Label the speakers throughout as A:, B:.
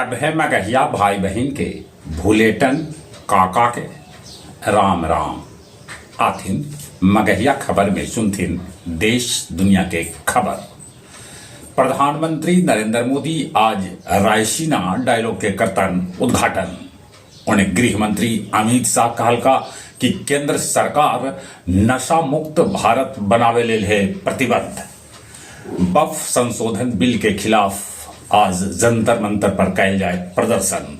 A: सभे मगहिया भाई बहिन के भुलेटन काका के राम राम। आथिन मगहिया खबर में सुनथिन देश दुनिया के खबर। प्रधानमंत्री नरेंद्र मोदी आज रायसीना डायलॉग के करतन उद्घाटन। उन्हें गृह मंत्री अमित शाह कहलका कि केंद्र सरकार नशा मुक्त भारत बनावे लेल है प्रतिबद्ध। वक्फ संशोधन बिल के खिलाफ आज जंतर मंतर पर कैल जाए प्रदर्शन।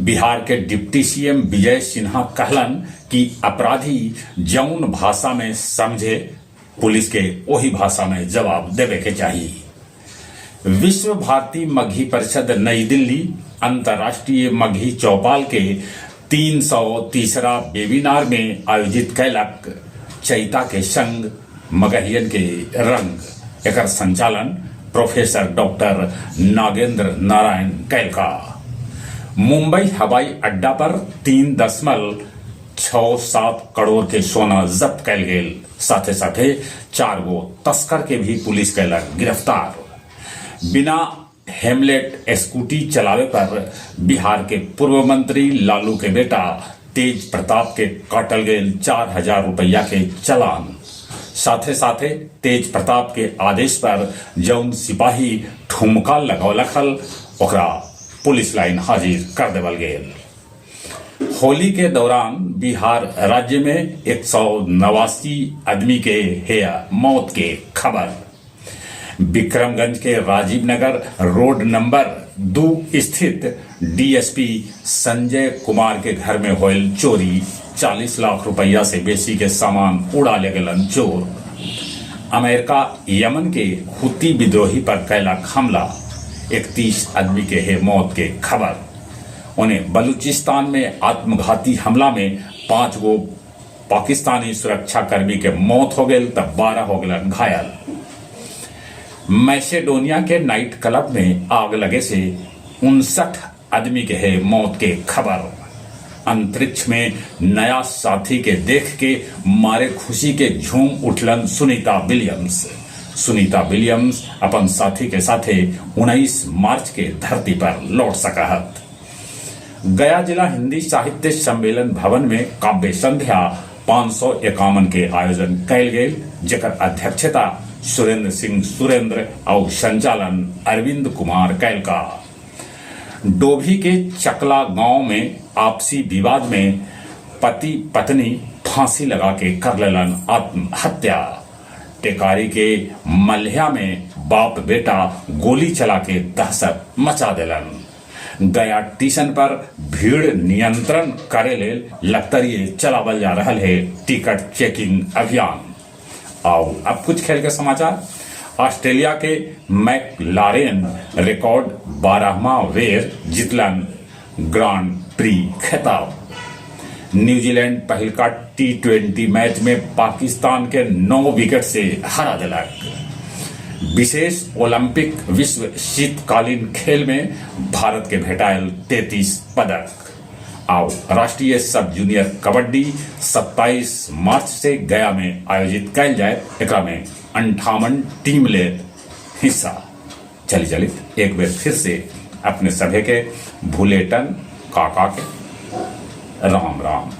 A: बिहार के डिप्टी सीएम विजय सिन्हा कहलन कि अपराधी जौन भाषा में समझे पुलिस के वही भाषा में जवाब देवे के चाहिए। विश्व भारती मगही परिषद नई दिल्ली अंतर्राष्ट्रीय मगही चौपाल के 303रा वेबिनार में आयोजित कैलक चैता के संग मगहियन के रंग। एकर संचालन प्रोफेसर डॉक्टर नागेंद्र नारायण कैलका। मुंबई हवाई अड्डा पर 3.67 करोड़ के सोना जब्त कैल गेल। साथे साथे 4 गो तस्कर के भी पुलिस कैलक गिरफ्तार। बिना हेमलेट स्कूटी चलावे पर बिहार के पूर्व मंत्री लालू के बेटा तेज प्रताप के काटल गेल 4000 रुपया के चलान। साथे साथे तेज प्रताप के आदेश पर जौन सिपाही ठुमका लगौलक हल ओकरा पुलिस लाइन हाजिर कर देवल गेल। होली के दौरान बिहार राज्य में 189 आदमी के हेया मौत के खबर। विक्रमगंज के राजीव नगर रोड नंबर 2 स्थित डीएसपी संजय कुमार के घर में होयल चोरी। 40 लाख रुपया से बेसी के सामान उड़ा ले गलन चोर। अमेरिका यमन के हुती विद्रोही पर कैलक हमला। 31 आदमी के है मौत के खबर। उन्हें बलूचिस्तान में आत्मघाती हमला में 5 गो पाकिस्तानी सुरक्षाकर्मी के मौत हो गई तब 12 हो गए घायल। मैसेडोनिया के नाइट क्लब में आग लगे से 59 आदमी के है मौत के खबर। अंतरिक्ष में नया साथी के देख के मारे खुशी के झूम उठलन सुनीता विलियम्स। सुनीता विलियम्स अपन साथी के साथे 19 मार्च के धरती पर लौट सकहत। गया जिला हिंदी साहित्य सम्मेलन भवन में काव्य संध्या 551 के आयोजन कैल गेल, जेकर अध्यक्षता सुरेंद्र सिंह सुरेंद्र और संचालन अरविंद कुमार कैलका। डोभी के चकला गांव में आपसी विवाद में पति पत्नी फांसी लगा के कर लेलन आत्महत्या। टेकारी के मल्हिया में बाप बेटा गोली चला के दहशत मचा देलन। गया टीशन पर भीड़ नियंत्रण करे लेल लखतरिये चलावल जा रहा है टिकट चेकिंग अभियान। आओ अब कुछ खेल के समाचार। ऑस्ट्रेलिया के मैकलारेन रिकॉर्ड 12वां वेर जितलन ग्रांड प्री खिताब। न्यूजीलैंड पहिलका T20 match में पाकिस्तान के 9 विकेट से हरा दिलक। विशेष ओलंपिक विश्व शीतकालीन खेल में भारत के भेटायल 33 पदक। आओ राष्ट्रीय सब जूनियर कबड्डी 27 मार्च से गया में आयोजित कैल जाए। एकरा में 58 टीम ले हिस्सा। चली चली एक बार फिर से अपने सभे के भुलेटन काका के राम राम।